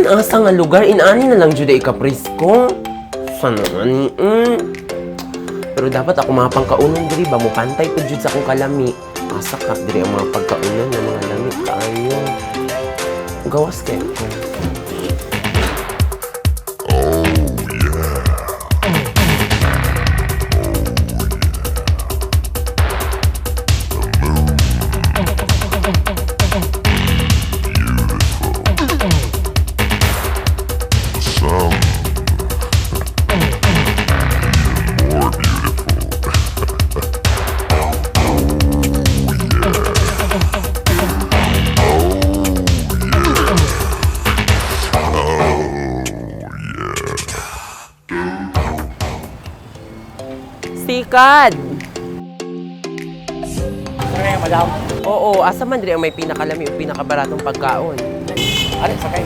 Asa nga lugar, inani na lang jud ay kapresko. Sana nga ni. Pero dapat ako mga pangkaunon diri ba mo pantay pud jud sa akong kalami. Asa ka diri ang mga pagkaunon ng mga lami kaayo. Gawas kay ko. Some even more beautiful. Sikad. Sakay, madam. Oo, asa man diri ang may pinakalami o pinakabaratong pagkaon? Ari, sakay.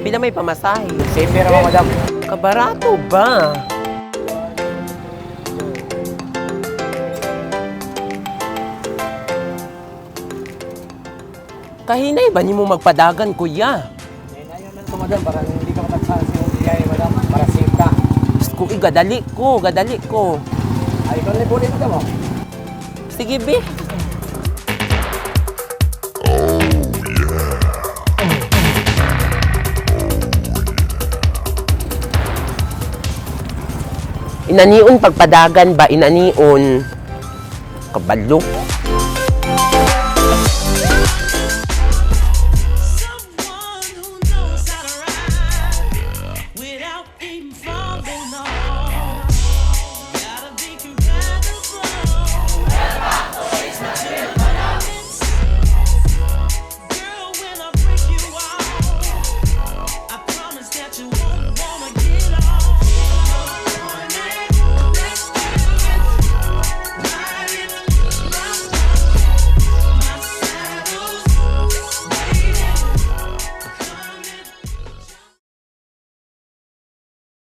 Pila may pamasahe? Same pera mo, madam. Kabarato ba? Kahinay ba nimo magpadagan, kuya? Nayon man to, madam, para hindi ka matatsahan sa iyong biyahe, madam. Para safe ka. Diyos ko, gadali ko, gadali ko. Ay, ikaw na puli, madam, oh. Sige, be. Inanion pagpadagan ba? Inanion. Kabalo.